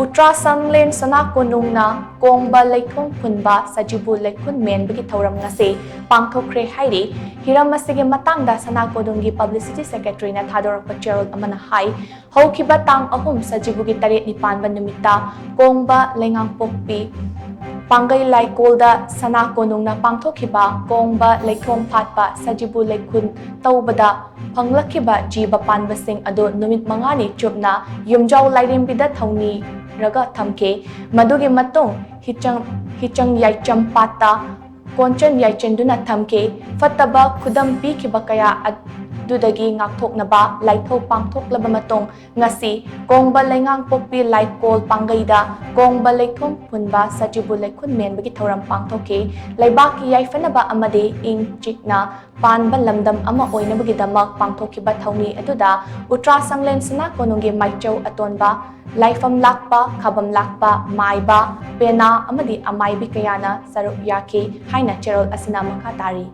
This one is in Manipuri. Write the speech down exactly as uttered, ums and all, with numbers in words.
ꯎꯇ꯭ꯔꯥ ꯁꯪꯂꯦꯟ ꯁꯅꯥ ꯀꯣꯅꯨꯡꯅ ꯀꯣꯡꯕ ꯂꯩꯊꯣꯡ ꯐꯨꯟꯕ ꯁꯖꯤꯕꯨ ꯂꯩꯈꯨꯟ ꯃꯦꯟꯕꯒꯤ ꯊꯧꯔꯝ ꯉꯁꯤ ꯄꯥꯡꯊꯣꯛꯈ꯭ꯔꯦ ꯍꯥꯏꯔꯤ꯫ ꯍꯤꯔꯝ ꯑꯁꯤꯒꯤ ꯃꯇꯥꯡꯗ ꯁꯅꯥ ꯀꯣꯅꯨꯡꯒꯤ publicity secretaryꯅ ꯊꯥꯗꯣꯔꯛꯄ ꯆꯦꯔꯣꯜ ꯑꯃꯅ ꯍꯥꯏ, ꯍꯧꯈꯤꯕ ꯇꯥꯡ ꯑꯍꯨꯝ ꯁꯖꯤꯕꯨꯒꯤ ꯇꯔꯦꯠꯅꯤ ꯄꯥꯟꯕ ꯅꯨꯃꯤꯠꯇ ꯀꯣꯡꯕ ꯂꯩꯉꯥꯡꯄꯣꯛꯄꯤ ꯄꯥꯡꯒꯩ ꯂꯥꯏꯀꯣꯜꯗ ꯁꯅꯥ ꯀꯣꯅꯨꯡꯅ ꯄꯥꯡꯊꯣꯛꯈꯤꯕ ꯀꯣꯡꯕ ꯂꯩꯊꯣꯡ ꯐꯥꯠꯄ ꯁꯖꯤꯕꯨ ꯂꯩꯈꯨꯟ ꯇꯧꯕꯗ ꯐꯪꯂꯛꯈꯤꯕ ꯖꯤꯕ ꯄꯥꯟꯕꯁꯤꯡ ꯑꯗꯨ ꯅꯨꯃꯤꯠ ꯃꯉꯥꯅꯤ ꯆꯨꯞꯅ ꯌꯨꯝꯖꯥꯎ ꯂꯥꯏꯔꯦꯝꯕꯤꯗ ꯊꯧꯅꯤꯔꯒ ꯊꯝꯈꯤ꯫ ꯃꯗꯨꯒꯤ ꯃꯇꯨꯡ ꯍꯤꯆꯪ, ꯍꯤꯆꯪ ꯌꯥꯏꯆꯝ ꯄꯥꯠꯇ ꯀꯣꯟꯆꯟ ꯌꯥꯏꯆꯟꯗꯨꯅ ꯊꯝꯈꯤ꯫ ꯐꯠꯇꯕ ꯈꯨꯗꯝ ꯄꯤꯈꯤꯕ ꯀꯌꯥ ꯑꯗꯨꯗꯒꯤ ꯉꯥꯛꯊꯣꯛꯅꯕ ꯂꯥꯏꯊꯧ ꯄꯥꯡꯊꯣꯛꯂꯕ ꯃꯇꯨꯡ, ꯉꯁꯤ ꯀꯣꯡꯕ ꯂꯩꯉꯥꯡꯄꯣꯛꯄꯤ ꯂꯥꯏꯀꯣꯜ ꯄꯥꯡꯒꯩꯗ ꯀꯣꯡꯕ ꯂꯩꯊꯣꯡ ꯐꯨꯟꯕ ꯁꯖꯤꯕꯨ ꯂꯩꯈꯨꯟ ꯃꯦꯟꯕꯒꯤ ꯊꯧꯔꯝ ꯄꯥꯡꯊꯣꯛꯈꯤ꯫ ꯂꯩꯕꯥꯛꯀꯤ ꯌꯥꯏꯐꯅꯕ ꯑꯃꯗꯤ ꯏꯪ ꯆꯤꯛꯅ ꯄꯥꯟꯕ ꯂꯝꯗꯝ ꯑꯃ ꯑꯣꯏꯅꯕꯒꯤꯗꯃꯛ ꯄꯥꯡꯊꯣꯛꯈꯤꯕ ꯊꯧꯅꯤ ꯑꯗꯨꯗ ꯎꯇ꯭ꯔꯥ ꯁꯪꯂꯦꯟ ꯁꯅꯥ ꯀꯣꯅꯨꯡꯒꯤ ꯃꯥꯏꯆꯧ ꯑꯇꯣꯟꯕ, ꯂꯥꯏꯐꯝ ꯂꯥꯛꯄ, ꯈꯥꯕꯝ ꯂꯥꯛꯄ, ꯃꯥꯏꯕ, ꯄꯦꯅꯥ ꯑꯃꯗꯤ ꯑꯃꯥꯏꯕꯤ ꯀꯌꯥꯅ ꯁꯔꯨꯛ ꯌꯥꯈꯤ ꯍꯥꯏꯅ ꯆꯦꯔꯣꯜ ꯑꯁꯤꯅ ꯃꯈꯥ ꯇꯥꯔꯤ꯫